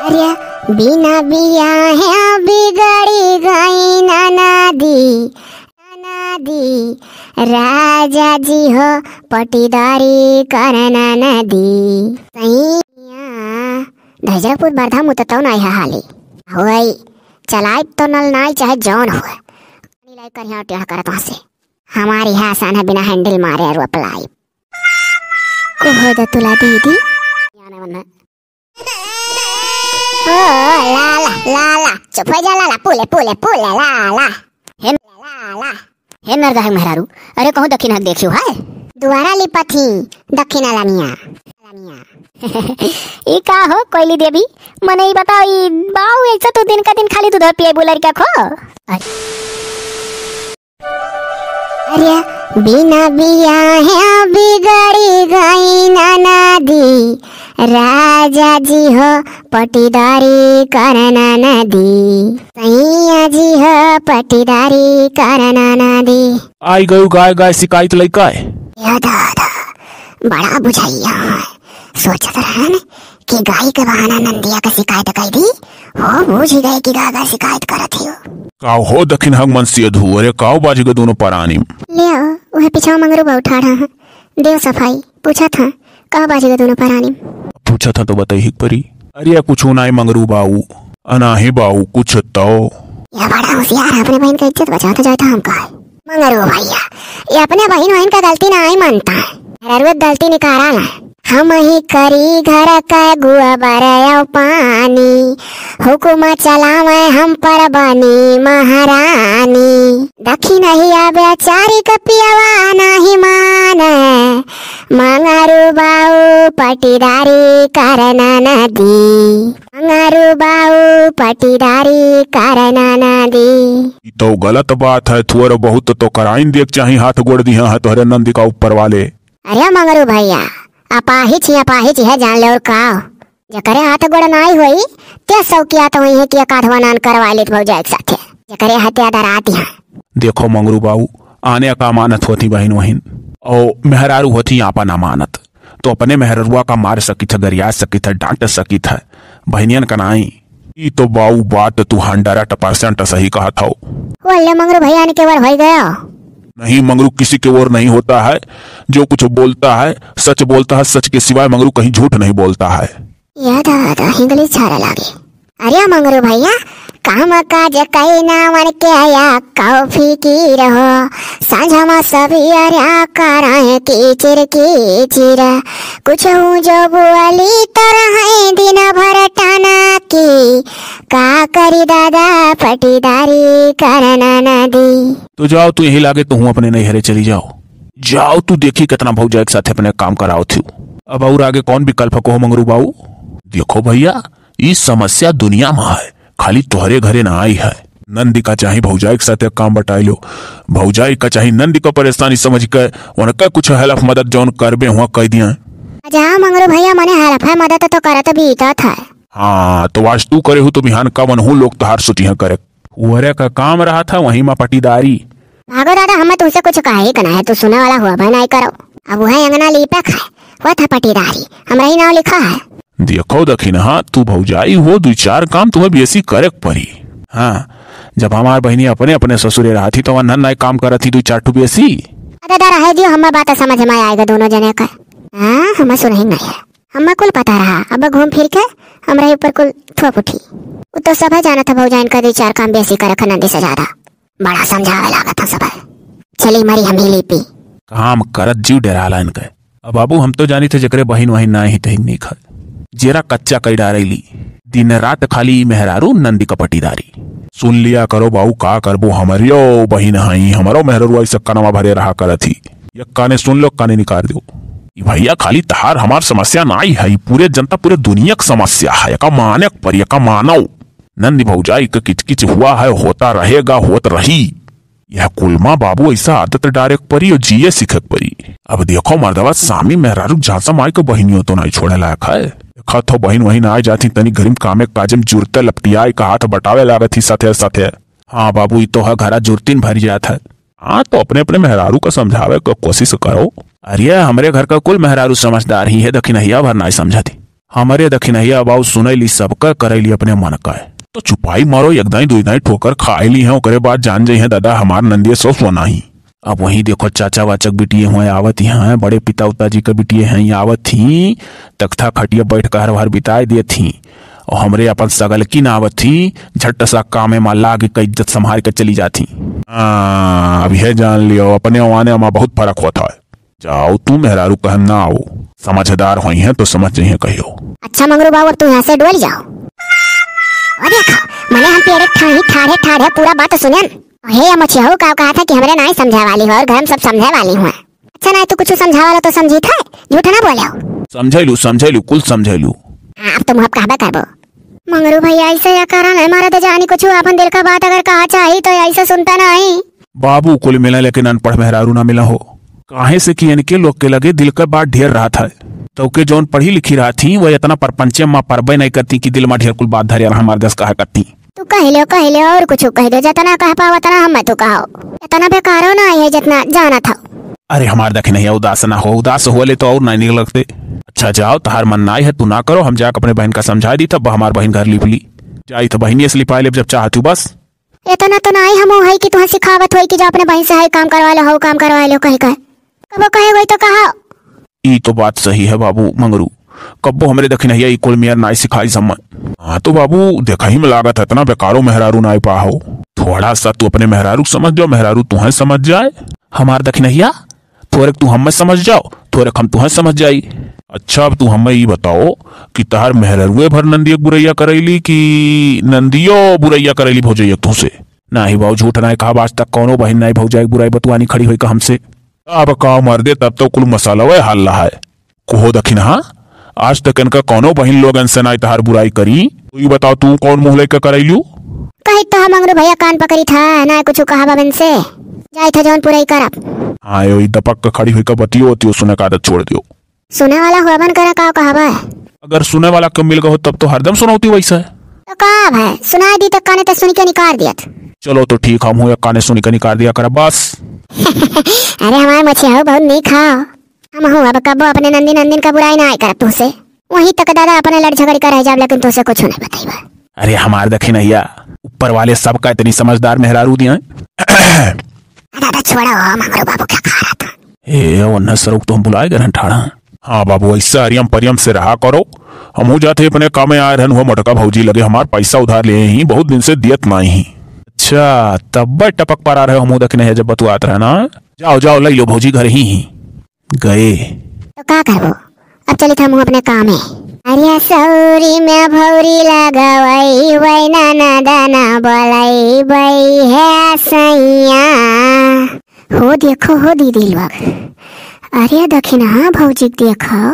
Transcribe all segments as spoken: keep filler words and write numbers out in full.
अरे बिना बियाहे बिगड़ी गई ननदी, ननदी, राजा जी हो पटीदारी कर ननदी। सैया, धैजरपुर बरधा मुततौ नाई है हाली। होई, चलाइब तो नल नाई चाहे जौन होए। पानी लाई करिया टेढ़ करत वहाँ से। हमारी है आसान है बिना हैंडल मारे रोप लाइब। को हो जा तुला दीदी। या ना वन्ना। ओ लाला, लाला, चुप हो जा लाला, पुले, पुले, पुले, लाला। हे लाला, हे मर्दा है मेहरारू, अरे कहूँ दखिन हक देखियो है। दुआरा लिपत ही दखिन लानिया। ई का हो कोयली देवी, मने ई बताओ, ई बाऊ ऐसा तो दिन का दिन खाली दूध पिए बुलर क्या खो? अरे अरे बिना बियाहे बिगड़ी गई ननदी, राजा जी हो पटीदारी कर ननदी, सैया जी हो पटीदारी कर ननदी। आई गयू गाय गाय शिकायत लइका है। या दादा, बड़ा बुझाइया है। सोचत रहन कि गाय के बहाना नंदिया के शिकायत कई दी, हो बूझ गए कि गाय गाय शिकायत करत हियो। का हो दखिन हक मन सियधु, अरे काव बाझ गए दोनों परानी? ले आओ, वह पिछाव मंगरू बा उठा रहा है। देव सफाई, पूछा था, काव बाझ गए दोनों परानी? पूछा था तो बताई हिक परी। अरे कुछ नाई मंगरू बाऊ, अनाही बाऊ कुछ तो। या बड़ा होशियार है, अपने बहन का इज्जत बचाता जाता हमका है। मंगरू भैया, ये अपने बहिन वहिन का गलती नाई मानता है। मेहरारू गलती निकारा ना। हम ही करी घर का गोबर अउ पानी, हुकुम चलावे हम पर बनी महारानी। दखिनहिया बेचारी का पियवा नाहीं माने, मंगरू बाऊ पटीदारी कर ननदी, मंगरू बाऊ पटीदारी कर ननदी। ई तो गलत बात है, थोड़ा बहुत तो कराइन देक चाही, हाथ गोड़ दिहा है तोहरे नंदी का ऊपर वाले। अरे मंगरू भैया, अपाहिज ही अपाहिज है, जान ले और का। जेकरे हाथ गोड़ नाई होई, ते सौकिया तो होई है कि एक आधवा नान करवा लेत भौजाई के साथे। जेकरे हत्या डराती है। देखो मंगरू बाऊ, आने का मानत होती बहिन वहिन, और मेहरारू होती आपन अमानत, तो अपने मेहररुआ का मार सकित है, गरिया सकित है, डांट सकित है, बहिनियन का नाई। ई तो बाऊ बात तू hundred percent सही कहत हौ। बोले मंगरू भैया ने केवल होई गया। नहीं मंगरू, किसी के ओर नहीं होता है, जो कुछ बोलता है सच बोलता है, सच के सिवाय मंगरू कहीं झूठ नहीं बोलता है। या दादा, हिंगली छाड़ा लागे। अरे मंगरू भैया, काम काज कई नावन के या काउ फिकीर हो, सांझा मा सभी अरे कराए कीचिर कीचिर। कुछ हूँ जो बोली तो रहे दिन भर टना की, का करी दादा पटीदारी कर ननदी। तो जाओ तू यही लागे, तो हूँ अपने नैहरे चली जाओ। जाओ तू देखी कितना भौजाई के साथ अपने काम कराओ थी। अब और आगे कौन विकल्प को हो मंगरू बाऊ? देखो भैया, ई समस्या दुनिया मा है, खाली तोहरे घरे ना आई है। नंदी का चाही भौजाई के साथे काम बटाई लो, भौजाई का चाही नंदी का परेशानी समझ के उनका कुछ help मदद जौन करबे हुआ कह दिया। अच्छा मंगरू भैया, मने help है, मदद तो करत बीतत है। हाँ, तो आज तू करे हो तो बिहान का मन हूँ लोग तोहार सोचिहा करे। उहरे का काम रहा था वहीं मा पटीदारी। भागो दादा, हमें तुमसे कुछ कहे ही के ना है, तू सुने वाला हुआ भाई नहीं करो। अब वह अंगना लीपे खाए, वह था पटीदारी, हमरा ही नाव लिखा है। देखो दखिनहा, तू भौजाई हो, दुई चार काम तुम्हें बेसी करे के पड़ी। हाँ, जब हमार बहिनी अपने अपने ससुरे रहा थी तो वन्हन नाई काम करत थी दुई चार ठू बेसी। दादा रहे दियो, हमें बात समझ में आएगा दोनों जने का। हाँ, हमें सुनही नहीं है, हमें कुल पता रहा। अब घूम फिर के हमरा ऊपर कुल थोप उठी। उ तो सभे जानत है भौजाइन का दुई चार काम बेसी करे नंदी से ज्यादा। बड़ा समझावे लागत है सभे। चली मरी हम ही लीपी। काम करत जीव डेराला इनके। अब बाबू हम तो जानी थे जेकरे बहिन वहिन ना ही तहिन नहीं खाए। जेरा कच्चा कई डारेली। दिन रात खाली मेहरारू नंदी का पटीदारी। सुन लिया करो बाऊ, का करबो, हमरियो बहिन हई, हमरो मेहररुआ ऐसा कनवा भरे रहा करत ही। एक काने सुन लो, काने निकाल दो। ई भैया खाली तहार हमार समस्या ना आई है, ई पूरे जनता पूरे दुनिया की समस्या है। एका माने के परी, एका मानो। नंदी भौजाई के किचकिच हुआ है, होता रहेगा, होत रही। यह कुलमा बाबू ऐसा आदत डारे के परी और जिए सीखे के परी। अब देखो मर्दवा, सामी मेहरारू झांसा माई के बहिनियों तो नहीं छोड़े लायक है। देखा थो बहिन वहिन आ जाती तनी घरी में कामे काजे में जुरते लपटियाई का हाथ बटावे लागत ही साथे साथे। हाँ बाबू, ई तो है घरा जुरतीन भर जात है। हाँ तो अपने अपने मेहरारू का समझावे का कोशिश करो। अरे हमरे घर का कुल मेहरारू समझदार ही है, दखिनहिया भर नाई समझती। हमरे दखिनहिया बाऊ सुनैली सबका, करैली अपने मन का। तो चुपाई मारो, एक दाई दुई दाई ठोकर खाए ली हैं, ओकरे बाद जान जइहैं दादा हमार नंदिया ससुआ नाहीं। अब वहीं देखो चाचा वाचा क बिटिये हुए आवत ही हैं, बड़े पिता उता जी क बिटिये हैं आवत ही, तख्ता खटिया बैठ के हर भर बिताए देत ही। और हमरे अपन सगलकिन आवत ही, झट सा कामे मा लाग के इज्जत संभार के चली जात ही। हाँ, अब यह जान लियो, अपने आने मा बहुत फरक होत है। जाओ तू मेहरारू कहम ना आओ, समझदार होइहैं तो समझ जइहैं कहियो। अच्छा मंगरू बाबू, अब तू यहाँ से डोल जाओ। ओ देखो, मने हम पेड़े ठाही ठाढ़े ठाढ़े पूरा बात सुनेन। हे या मछिया हो, का कहा था कि हमरे नाई समझे वाली हो और घर में सब समझे वाली हुआ। अच्छा नाई तू कुछ समझा वाला तो समझी था, झूठ ना बोले हो। समझैलू, समझैलू, कुल समझैलू। हाँ, अब तुम अब कहबे करबो। मंगरू भैया ऐसे या कारण है, मारा तो जानी कुछ अपन दिल का बात अगर कहा चाही तो ऐसे सुनता नहीं। बाबू कुल मिला लेकिन अनपढ़ मेहरारू ना मिला हो, काहे से कि इनके लोग के लगे दिल का बात ढेर रहत है। तो के जौन पढ़ी लिखी रहत ही, वह इतना परपंचे मा परबे नहीं करती कि दिल मा ढेर कुल बात धरे हमार दस कहा करती। तू कह लो, कह लो और कुछ कह दो, जितना कह पाओ उतना हम तू कहो। इतना बेकारो ना है जितना जाना था। अरे हमार दखिनहिया उदास ना हो, उदास होले तो और नहीं निक लगते। अच्छा जाओ, तहार मन नाई है, तू ना करो, हम जाके अपने बहन का समझा दी, तब हमार बहन घर लिप ली। जाई तो बहनिये से लिपाए लेब जब चाहत हूँ बस। इतना तो नाई हम है कि तुहाँ सिखावत होई कि जा अपने बहन से है काम करवा लो, हो काम करवा लो, कही कहे। कबो कहे वही तो कहा। ई तो बात सही है बाबू मंगरू, कब्बो हमरे दखिनहिया ई कुल मेर नाई सिखाई समय। हाँ तो बाबू, देखा ही में लागत है, इतना बेकारो मेहरारू नाई पाहो। थोड़ा सा तू अपने मेहरारू क समझ जाओ, मेहरारू तुहें समझ जाए। हमार दखिनहिया, थोरेक तू हमें समझ जाओ, थोरेक हम तुहें समझ जाई। अच्छा, अब तू हमें ई बताओ कि तहार मेहररुए भर नंदिया क बुरैया करैली कि नंदियो बुरैया करैली भौजैया तुहसे? नाही बाबू, झूठ नाई कहा, आज तक कौनो बहिन नाई भौजाई क बुराई बतुआनी खड़ी होई का हमसे। अब का मर्दे, तब तो कुल मसालवे हल्ला है। कहो दखिनहा, आज तक इनका कौनो बहिन लोगन से नाई तहार बुराई करी। तू ही बताओ, तू कौन मुँह लेके करैलू? कही तो हम मंगरू भैया कान पकड़ी था, ना कुछ कहा बा इनसे। जाई था जौन पुरई करब। हाँ, यो ई दपक के खड़ी हुई का बतियो, बतियो सुने का आदत छोड़ दियो। सुने वाला हुआ बन करे का कहा बा? अगर सुने वाला के मिल गहो तब तो हरदम सुनौती वैसा है। तो का अब है, सुनाई दी तो काने तो सुन के निकाल दियत। चलो तो ठीक, हम हुए काने सुन के निकाल दिया करब बस। अरे हमारे मछिया हो, बहुत नीक खाओ। हम हो अब कब्बो अपने नंदी नंदिन का बुराई ना आए करब तुहसे। वहीं तक दादा अपने लड़ झगड़ कर रह जाब, लेकिन तुहसे कुछ नहीं बताइबा। अरे हमार दखिनहिया, ऊपर वाले सबका इतनी समझदार मेहरारू दिया। दादा छोड़ा हो, मंगरू बाबू क्या कहा रहा था? ए, ओन्हे सरुक तो हम बुलाए गए हैं ठाड़ा। हाँ बाबू, ऐसा अरियम परियम से रहा करो। हमहू जाते अपने काम में आए रहन हुआ मोटका भौजी लगे, हमार पैसा उधार ले ही, बहुत दिन से दियत नाई ही। अच्छा, तब टपक पर आ रहे हो, हमहू दखिनहिया जब बतुआत रहे ना। जाओ, जाओ, लई लो भौजी, घर ही ही। गए। तो का करबो? अब चलित हमहू अपने काम में। अरे सौरी में भौरी लगवई, वई ना ना दाना बोलई, वई है सैया। हो देखो हो दीदी लोग, अरे दखिनहा भौजी क देखो,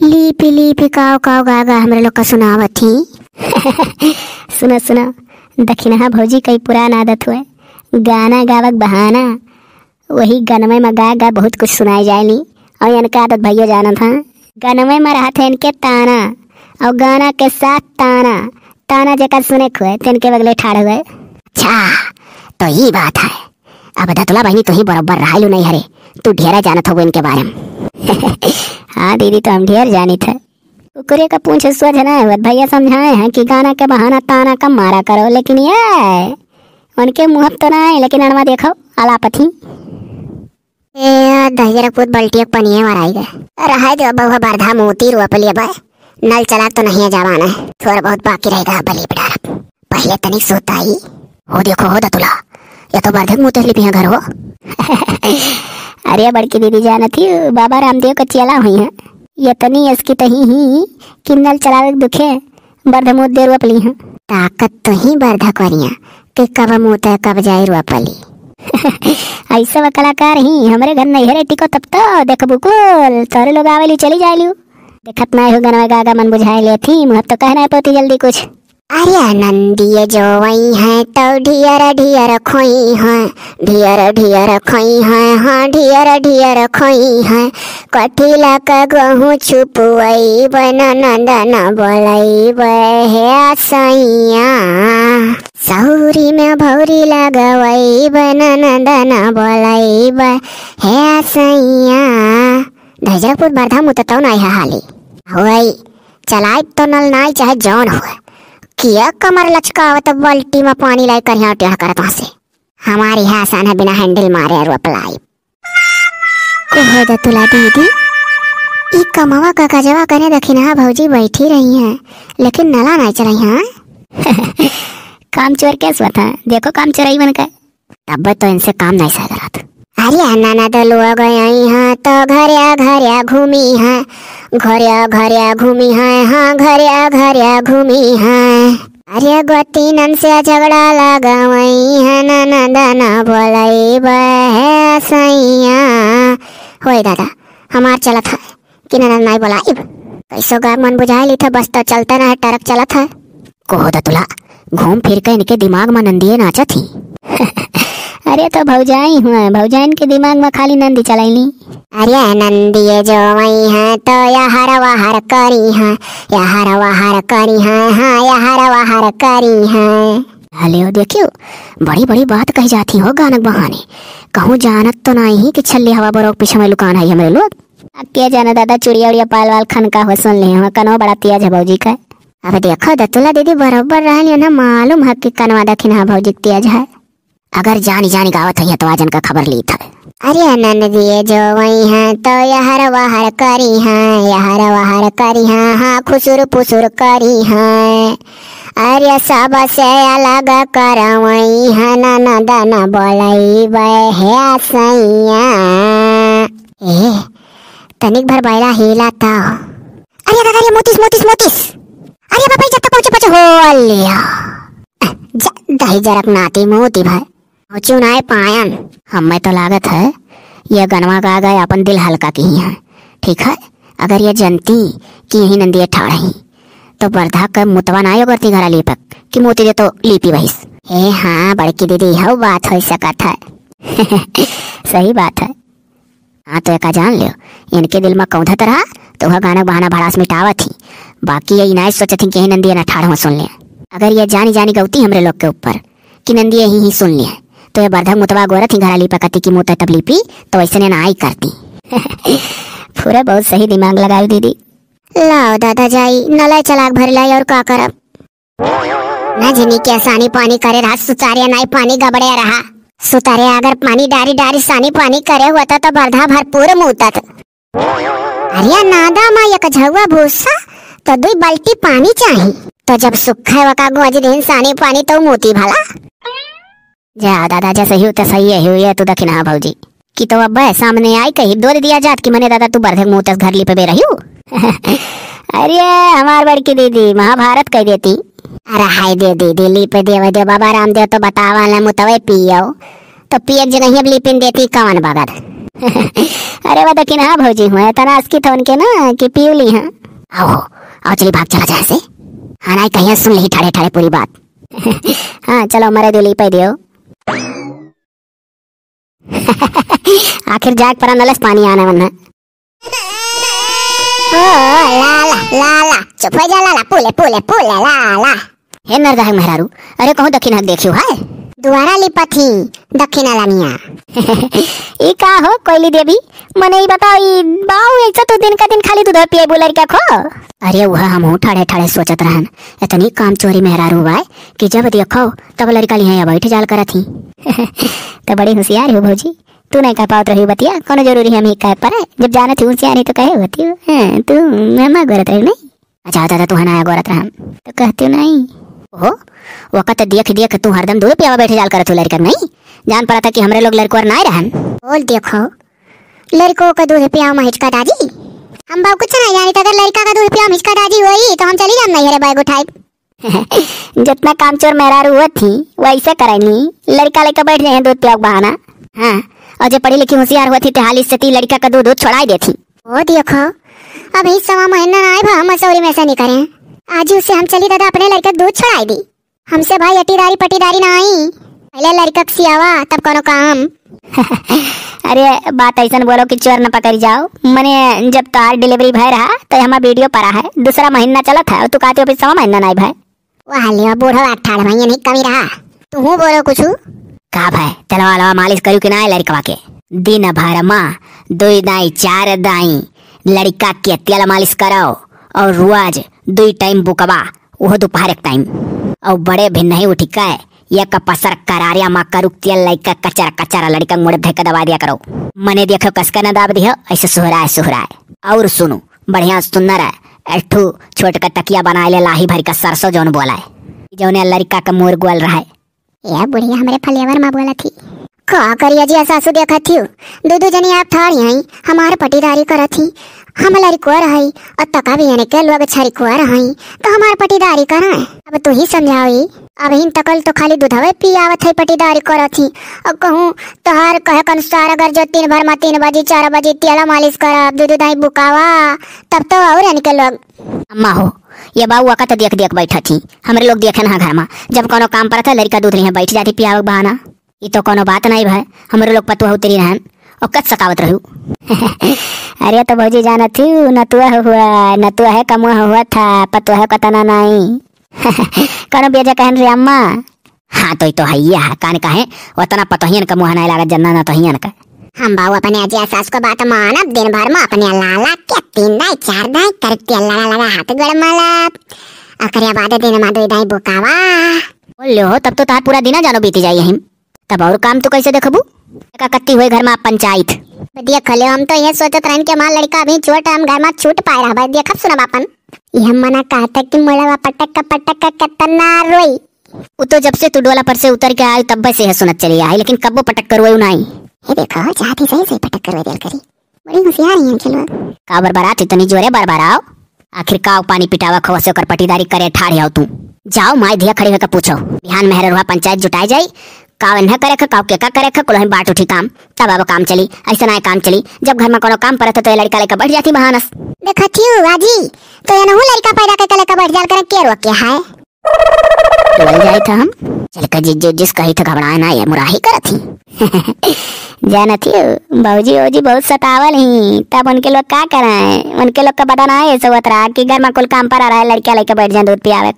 लीपी लीपी काव काव गा गा हमरे लोग का सुनावत ही। सुनो सुनो, दखिनहा भौजी कई पुरान आदत हुए, गाना गावक बहाना, वही गनवे में गा गा बहुत कुछ सुनाए जाए ली। और इनका आदत भैया जानत हाँ, गनवे में रहत है इनके ताना, और गाना के साथ ताना, ताना जेकर सुने खुए तेन के बगले ठाड़ हुए। अच्छा, तो ई बात है। अब दतुला बहिनी, तू ही बरोबर रहायलू नहीं हरे, तू ढेरा जानत होबो इनके बारे में। हाँ दीदी, तो हम ढेर जानित है। कुकुरे का पूंछ सोझ नहीं हुआ, भैया समझाए हैं कि गाना के बहाना ताना कम मारा करो, लेकिन ये उनके मुँह तो ना है, लेकिन अड़वा देखो, अलापत ही। ए, दहिजरा पूत बल्टिया के पनिया मराई गए। रहाई दे बउआ, बरधा मोती रोप लिए बा। नल चला तो नहीं है जमाना है, थोड़ा बहुत बाकी रहेगा, बली पे डारब। पहले तनिक सुताई। हो देखो हो दतुला, ये तो बरधक मुँह लिपिया घर हो। अरे बड़की दीदी जानत ही, बाबा रामदेव का चेला हुई है। ये तनी इसकी तही ही कि नल चलावे के दुखे बरधमूत दे रोप ली हैं। ताकत तो ही बरधा करिया कि कब मूते कब जाई रोपली। ऐसा वो कलाकार ही हमरे घर नहीं है रे टिको, तब तो देखबू कुल तोरे लोग आवेलू चली जाएलू। देखत ना हो गनवा गागा मन बुझाए ले थी, मुहब तो कहना है पोती जल्दी कुछ। अरे नंदिया जो वही है तो ढियर ढियर खोई है, ढियर ढियर खोई है, हाँ ढियर ढियर खोई है। कठिला का गहूँ छुपवई बन नंदन बोलई बे हे सैया। सौरी में भौरी लगवई बन नंदन बोलई बे हे सैया। धैजरपुर बरधा मुततौ नाई है हाली। होई चलाइब तो नल नाई चाहे जौन होए, किया कमर लचकावत बल्टी में पानी लाई करिया टेढ़ करत वहाँ से। हमारी है आसान है बिना handle मारे रोप लाई। कहो दतुला दीदी, ई कमवा का गजवा करे दखिनहा भौजी बैठी रही हैं, लेकिन नला नाई चलाई हैं। काम चोर के सोता, देखो काम चोरई बन के। तब तो इनसे काम नहीं सह करत। अरे ननद लोग आई हैं तो घरे घरे घूमी हैं, घरे घरे घूमी हैं, हाँ घरे घरे घूमी हैं। अरे गोतीनन से झगड़ा लगवई हैं, ननद न बोलई बहे सैया। होए दादा, हमार चलत है कि ननद नाई बोलाइब। कैसो गाग मन बुझाए ली था, बस तो चलते रहे, ट्रक चलत है। कहो दतुला, घूम फिर के इनके दिमाग में नंदिये नाचत ही। अरे तो भौजाई हुआ, भौजाइन के दिमाग में खाली नंदी चलैली। अरे नंदिये जो वही हैं तो यहर वहर करी हैं, यहर वहर करी हैं, हाँ यहर वहर करी हैं। हले देखियो, बड़ी बड़ी बात कही जाती हो गानक बहाने। कहूँ जानत तो नाई ही कि छल्ली हवा बरोक पीछे में लुकान है हमरे लोग। अब के जाने दादा, चुड़िया उड़िया पायल वाल खनका हो, सुन ले हो, कनवा बड़ा तेज है भौजी का। अब देखो दतुला दीदी बरोबर रहन, उन्हें मालूम है कि कनवा दखिनहा भौजी के तेज है। अगर जानी जानी गावत है तो आज इनका खबर ली था। अरे ननदिये जो वही हैं तो यहर वहर करी हैं, यहर वहर करी हैं, हाँ खुसुर पुसुर करी हैं। अरे सबसे अलग करवई हैं, ननद न बोलई बहे सैया। ए, तनिक भर बैला हिला ता। अरे दादा रे, मोतीस, मोतीस, मोतीस। अरे बाबा, जब तक पहुंचे, पहुंचे, हो लिया। जा, दही जरक नाती मोती भाई। पहुंचू नाय पायन। हमें तो लागत है, ये गनवा गा गए अपन दिल हल्का की हैं। ठीक है, अगर ये जनती कि यही नंदिये ठाड़ ही, तो बरधा के मुतवा नाय करती घरा लीपक कि मोती दे तो लीपी बहिस। ए हाँ, बड़की दीदी, हऊ बात हो सकत है। सही बात है। हाँ, तो एका जान लियो, इनके दिल में कौंधत रहा, तो वह गाना बहाना भड़ास मिटावत ही। बाकी ये नाय सोचत ही कि यही नंदिये ना ठाड़ हो सुन ले। अगर ये जानी जानी गौती हमरे लोग के ऊपर कि नंदिये ही, ही सुन ले, तो ये बरधक मुतवा गोरत ही घरा लीपा कती की मुत तब लीपी, तो ऐसे ने ना आई करती। पूरा बहुत सही दिमाग लगाई दीदी। लाओ दादा जाई, नलय चलाक भर लाई और का करब? ना जिनी के सानी पानी करे रहा, सुतारे नाई पानी गबड़े रहा। सुतारे अगर पानी डारी डारी सानी पानी करे हुआ तो, तो बरधा भरपूर मूतत। अरे नादा माँ, एक झउआ भूसा तो दुई बाल्टी पानी चाही, तो जब सुखे वका गोज दिन सानी पानी तो मूती भला। जा दादा, जैसे ही तो सही है, हुई है तू दखिनहा भौजी। कि तो अब सामने आई कही दो दिया जात कि मने दादा तू बरधक मूतस घर लीपे बे रहियो। अरे हमार बड़की दीदी महाभारत कह देती। अरे हाय दे दीदी, लीपे देवे दे, बाबा रामदेव तो बतावा ले मुतवे पियो, तो पिए के जगह अब लीपिन देती कवन बगत। अरे वो दखिनहा भौजी हुआ है, तना असकी थोन के ना कि पीवली हैं। आओ, आओ चली भाग चला जाए से। हाँ नाई कहिया सुन ली ठाड़े ठाड़े पूरी बात। हाँ चलो मरे दे लीपे दियो। आखिर जाग परा नलस पानी आने मन है। ओ लाला, लाला, चुप हो जा लाला, पूले, पूले, पूले, लाला। हे नरदहक मेहरारू, अरे कहूँ दखिनहक देखियो है? दुआरा लिपत ही दखिना लनिया। ई का हो कोयली देवी, मने ई बताओ, ई बाऊ ऐसा तो दिन का दिन खाली दूध पिए बुलर क्या खो? अरे वह हमहू ठाड़े ठाड़े सोचत रहन, इतनी काम चोरी मेहरारू बाय कि जब देखो तब लड़का लिहे या बैठ जाल करत ही। तो बड़ी होशियार हो भौजी, तू नहीं कह पावत रही बतिया, कोनो जरूरी है हम ही कह पर है? जब जानत ही होशियार ही तो कहे होती हो। हाँ, तू मैं माँ गोरत रही नहीं। अच्छा दादा, तू हनाया गोरत रहन तो कहती नहीं। ओहो, वकत देख देख तू हरदम दूध पियावा बैठे जाल करत हो लड़का नहीं? जान पड़ा था कि हमरे लोग लड़कोर नाय रहन। बोल देखो, लड़कों का दूध पियावा में हिचका दाजी। हम बाबू कुछ नहीं जानी, तो अगर लड़का का दूध पियावा में हिचका दाजी होई तो हम चली जाम नहीं रे बैग उठाई। जितना कामचोर मेहरारू हुआ थी वैसे करैनी, लड़का लेके बैठ जाए दूध पियावा के बहाना। हाँ, और जो पढ़ी लिखी होशियार हुआ थी तो हाली से ती लड़का का दूध दूध छोड़ाई देती। ओ देखो, अभी सवा महीना ना आए भा मसूरी में से निकले। आज ही उससे हम चली दादा अपने लड़का का दूध छोड़ाई दी। हमसे भाई अटीदारी पटीदारी ना आई, पहले लड़का के सियावा तब कोनो काम। अरे बात ऐसन बोलो कि चोर न पकड़ जाओ। मने जब तार डिलीवरी भय रहा तो हमारा वीडियो पड़ा है, दूसरा महीना चलत है और तू कहते हो अभी सवा महीना नहीं भाई। वाह लियो बूढ़ो अठारह महीने नहीं कमी रहा। तू हूँ बोलो कुछ। का भाई तेलवा लवा मालिश करू कि ना लड़कवा के? दिन भर माँ दुई दाई चार दाई लड़का के तेल मालिश करो और रोज दुई टाइम बुकवा, उहो दोपहर एक टाइम। और बड़े भी नहीं उठी के, एक पसर करारिया मा करुक तेल लइके कचर कचर लड़िका मुड़े धइके दबा दिया करो। मने देखो कसके न दाब दिहो, ऐसे सुहराए सुहराए। और सुनो, बढ़िया सुंदर है, एक ठो छोट का तकिया बनाए ले लाही भर का सरसों जौन बोला है, जौने लड़िका का मोर गोल रहे। ए बुढ़िया हमरे फलेवर मा बोलत ही। का करिया जी, सासू देखत ही, दू दू जनी आप ठाड़ी हई, हमार पटीदारी करत ही, हम लड़िको रहई, और तका भी इनके लोग छड़िको रहई, तो हमार पटीदारी कराए। अब तू ही समझाओ ई। अबहिन तकल तो खाली दूधवे पियावत है, पटीदारी करत ही। अब कहूँ तोहार कहे के अनुसार अगर जो तीन भर मा तीन बजी, चार बजी तेला मालिश करब, दूध दाई बुकावा, तब तो और इनके लोग। अम्मा हो, ये बाबुआ का तो देख देख बैठत ही। हमरे लोग देखे ना घर मा, जब कोनो काम परत है, लड़िका दूध लिहे बैठ जाती पियावे के बहाना। ई तो कोनो बात नहीं भाई, हमरे लोग पतुआ उतरी रहन, और कत सकावत रहू। अरे तो भौजी जानत ही, नतुआ हुआ, नतुआ है कमुआ हुआ था, पतुआ है कतना नहीं। कौनो बेजा कहन रे अम्मा? हाँ, तो ई तो हइये है, कान काहे ओतना पतोहियन का मुँह नाई लागत जन्ना नतोहियन का। हम बाऊ अपने अजय सास को बात मानब, दिन भर मा अपने लाला के तीन दाई, चार दाई करके लड़ा लड़ा हाथ गोड़ मलब। ओकरे बाद दिन मा दो दाई बुकावा। बोल ले हो, तब तो तार पूरा दिना जानो बीती जाई यहीं। तब और काम तू कैसे देखबू? का कत्ती हुए घर मा पंचायत। देख ले, हम तो ये सोचत रहन कि हमार लड़िका अभी छोट है, हम घर मा छूट पाए रहबे, देखब सुनब अपन। ये हम मना कहता कि मोलवा पटक पटक कतना रोई। उ तो जब से तू डोला पर से उतर के आए तब से है सुनत चली आए, लेकिन कब्बो पटक कर रोए नहीं। ये देखो, चाहती सही सही पटक कर रोए देल करी। बड़ी होशियार ही हैं खेलवा। का बरबरात इतनी जोरे बरबराओ? आखिर का पानी पिटावा खवा से ओकर पटीदारी करे ठाढ़ हो तू? जाओ माई धिया खड़ी होकर पूछो। बिहान मेहर रुआ पंचायत जुटाए जाई, का इन्हें करे ख, का के का करे ख, कुलही बाट उठी काम, तब अब काम चली। ऐसे ना काम चली, जब घर मा कोनो काम परत तो ये लड़िका लेकर बैठ जाती बहानस। देखा थियू आजी, तो ये नहु लड़िका पैदा करके लेकर बैठ जाल करें, के रोक के है? बोल जाए था हम, चल के जिस, जिस, जिस कही था घबराए ना, ये मुराही करत ही। जानत ही, बाबूजी, ओजी बहुत सतावल ही, तब उनके लोग का कराए? उनके लोग का पता ना है, ऐसे होत रहा कि घर मा कुल काम पर आ रहा है, लड़कियां लेके बैठ जाए दूध पियावे।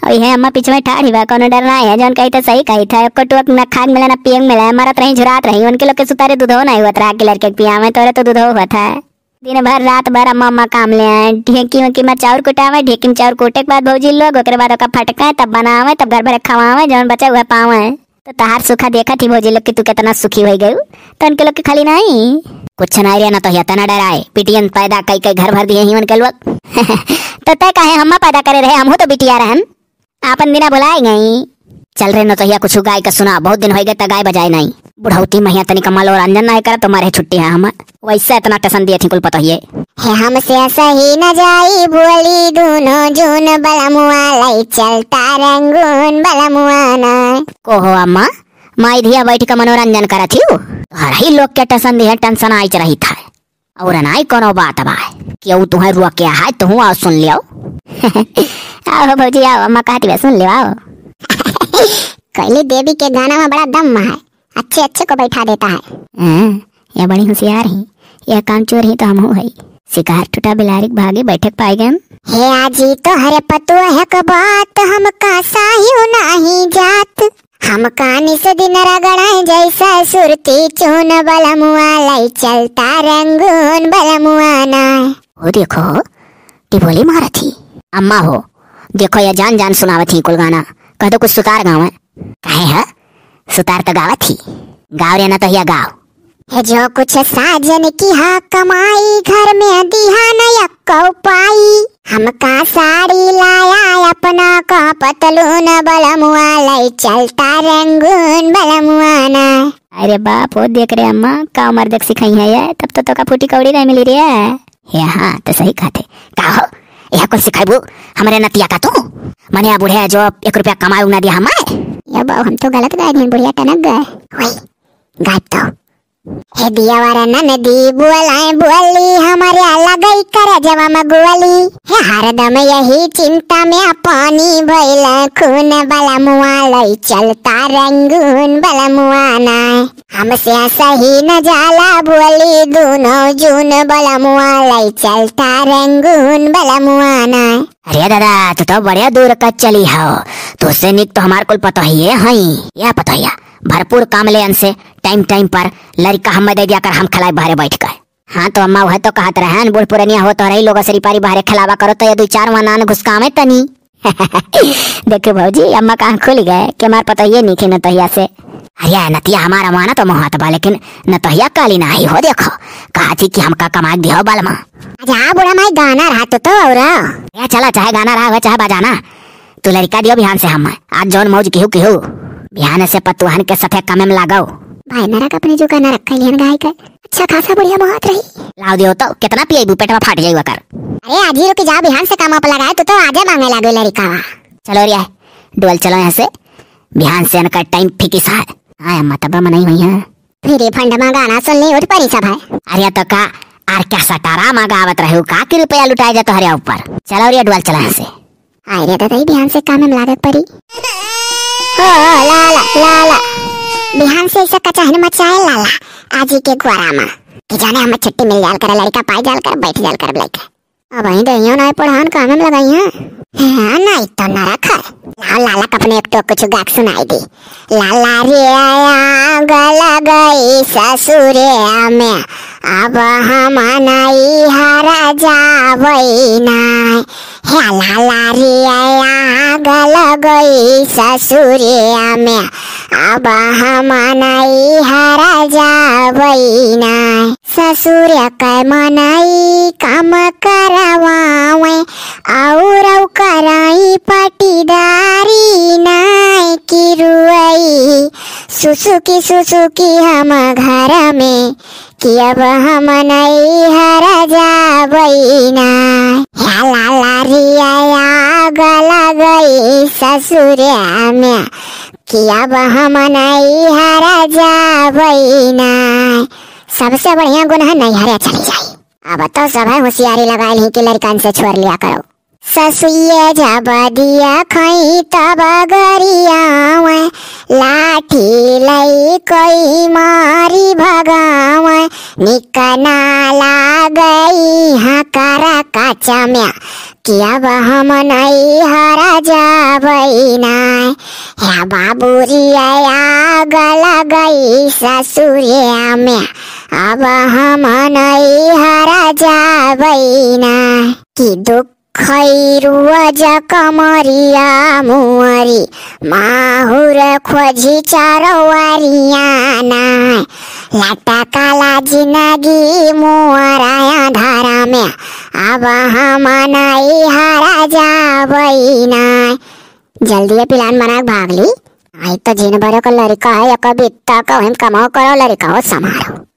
और ये अम्मा पीछे में ठाढ़ी बा, कोनो डर ना है, जौन कही तो सही कही था, एको टोक ना खाए के मिला, ना पिए के मिला, मरत रही, झुरात रही, उनके लोग के सुतारे दूधो नहीं होत रहा कि लड़के के पियावे, तोरे तो दूधो हुआ था। दिन भर रात भर अम्मा, अम्मा काम ले आए, ढेकी वेकी में चाउर कुटावे, ढेकी में चाउर कूटे के बाद भौजी लोग ओकरे बाद ओका फटके, तब बनावे, तब घर भर खवावे, जौन बचे उहे पावे। तो तहार सुखा देखत ही भौजी लोग कि तू कितना सुखी होई गयू, तो उनके लोग के खाली नहीं। कुछ नहीं रे, ना तो यतना डराए, पिटियन पैदा कई कई घर भर दिए ही उनके लोग। तो तय काहे हम्मा पैदा करे रहे, हमहू तो बिटिया रहन। आपन दिना भुलाए गई। चल रे नतोहिया, कुछ गाय का सुना, बहुत दिन होई गए त गाय बजाए नहीं। बुढ़ौती महिया तनिक मनोरंजन नहीं करत, तुम्हारे छुट्टी है हम। वैसे इतना टेंशन दिए थी कुल पतोहिए। हे हमसे सही न जाई बोली दूनो जून बलमुआ लई चलता रंगून बलमुआ ना। को हो अम्मा, माई धिया बैठ के मनोरंजन करत ही। हर ही लोग के टेंशन दिए, टेंशन आइच रही था। और नाई कोनो बात बा, केहू तुहें रोके है, तुहूँ आओ सुन लियो। आओ भौजी आओ, अम्मा कहती बा सुन लियो, आओ। कैली देवी के गाना में बड़ा दम है, अच्छे अच्छे को बैठा देता है। हाँ, ये बड़ी होशियार ही, ये काम चोर ही तो हमहू है। शिकार टूटा बिलारी के भागे बैठक पाए गए। हे आजी तोहरे पतुआ है क बात, हमका साहियो नाही जात। हम कानी से दिन रगड़ाए जैसा सुरती चून बलमुआ लई चलता रंगून बलमुआ ना। ओ देखो, टिबोली मारत ही। अम्मा हो, देखो या जान जान सुनावत ही कुल गाना। कह दो कुछ सुतार गावे। काहे है? सुतार तो गावत ही। गाव रे नतोहिया गाव। हे जो कुछ साजन की हा कमाई, घर में दिहा न यक्को पाई। हमका साड़ी लाया अपना का पतलून बलमुआ लई चलता रंगून बलमुआ ना। अरे बाप हो, देख रे अम्मा, का उमर देख सिखाई है ये, तब तो तोका फूटी कौड़ी नहीं मिली रे। हे हाँ, तो सही कहते। का हो, यह कुल सिखाइबू हमरे नतिया का तू? मने आ बूढ़े जो एक रुपया कमाए उगना दिया हमारे। ये बाबू, हम तो गलत गाए दिन बुढ़िया टनक गए। वही, गायब तो। हे दियावर ननदी बोलाए बोली, हमारे लगई कर जवा में गोली। हे हरदम यही चिंता में पानी भइल, खून बलमुआ लई चलता रंगून बलमुआ ना। हमसे सही न जाला बोली, दूनो जून बलमुआ लई चलता रंगून बलमुआ ना। अरे दादा, तू तो बढ़िया दूर का चली हो, तुझसे निक तो हमार कुल पतोहिए हई। या पतोहिया, भरपूर काम ले अनसे, टाइम टाइम पर लड़िका हमें दे दिया कर, हम खिलाए बाहरे बैठ के। हाँ तो अम्मा, वह तो कहत रहन, बूढ़ पुरनिया हो तो रही लोग, सरी पारी बाहरे खेलावा करो, तो ये दुइ चार वनान घुसकावे तनी। देखो भौजी, अम्मा कान खुलि गए कि हमार पतोहिए नीक है नतोहिया से। अरे नतिया, हमार अम्मा ना तो मोहात बा, लेकिन नतोहिया काली नाही हो। देखो, कहा थी कि हमका कमाई दिहो बलमा। अच्छा बूढ़ा माई, गाना रहा तो, तो और। ए चला, चाहे गाना रहा हो, चाहे बजाना, तू लड़िका दियो बिहान से हम। आज जौन मौज किहू किहू, बिहान से पतुहन के सथे कमे में लागो। भाई नरक अपने जो गाना रखा लिहन गाय के। अच्छा खासा बढ़िया मोहात रही। लाव दियो तो, कितना पिएबू, पेटवा फाट जाई ओकर। अरे आज ही रुकि जा, बिहान से काम आप लगाए, तू तो आजे मांगे लागे लड़िकावा। चलो रे, डोल चलो यहाँ से, बिहान से इनका टाइम फिकिस है। हाँ अम्मा, तब मनई हुई है। फिर ये फंड में गाना सुन ली, उठ पड़ी सब है। अरे तो का, आर क्या सटारा में गावत रहू का कि रुपया लुटाए जा तोहरे ऊपर। चलो रे डोल चलो यहाँ से। हाय रे दादा, ई बिहान से काम में लागत पड़ी। ओ लाला, लाला, बिहान से ऐसा कचहन मचाए लाला, आज ही के ग्वारा मा। कि जाने हमें छुट्टी मिल जाल करे, लड़िका पाई जाल कर, बैठ जाल कर ब्लैक। अब वहीं दहियो नाई पढ़ान काम में लगाई हैं। हाँ, नाई तो नरक है। लाओ लाला का अपने एक टोक कुछ गा के सुनाई दी। लाला रे आग लगई ससुरे में, अब हम नैहर जावई नाय। हे लाला रे आग लगई ससुरे में, अब हम नैहर जावई नाय। ससुर के मनई काम करवावे, और कराई पटीदारी नाय कि रुआई सुसुकी सुसुकी हम घर में, कि अब हम नैहर जाबई नाय। हे लाला रे आग लगई ससुरे में, कि अब हम नैहर जाबई नाय। सबसे बढ़िया गुण है नैहरे चली जाई। अब तो सभे होशियारी लगाइल ही कि लड़िकन से छोड़ लिया करो। ससुइये जब दिया खई तब गरियावे, लाठी लई कोई मारी भगावे, निक ना लागई हकरा कचम्या, कि अब हम नैहर जाबई नाय। हे बाबू रे आग लगई ससुरे में, अब हम नैहर जाबई नाय। कि दुख खैरुआ जा कमरिया मुअरी, माहुर खोजी चरवरिया नाय। लटकला जिंदगी मोरा अंधारा में, अब हम नैहर जाबई नाय। जल्दी ये plan बना के भाग ली। आई तो जिन भरो का लड़िका है, एक बित्ता का वहीं कमाओ करो, लड़िका हो संभालो।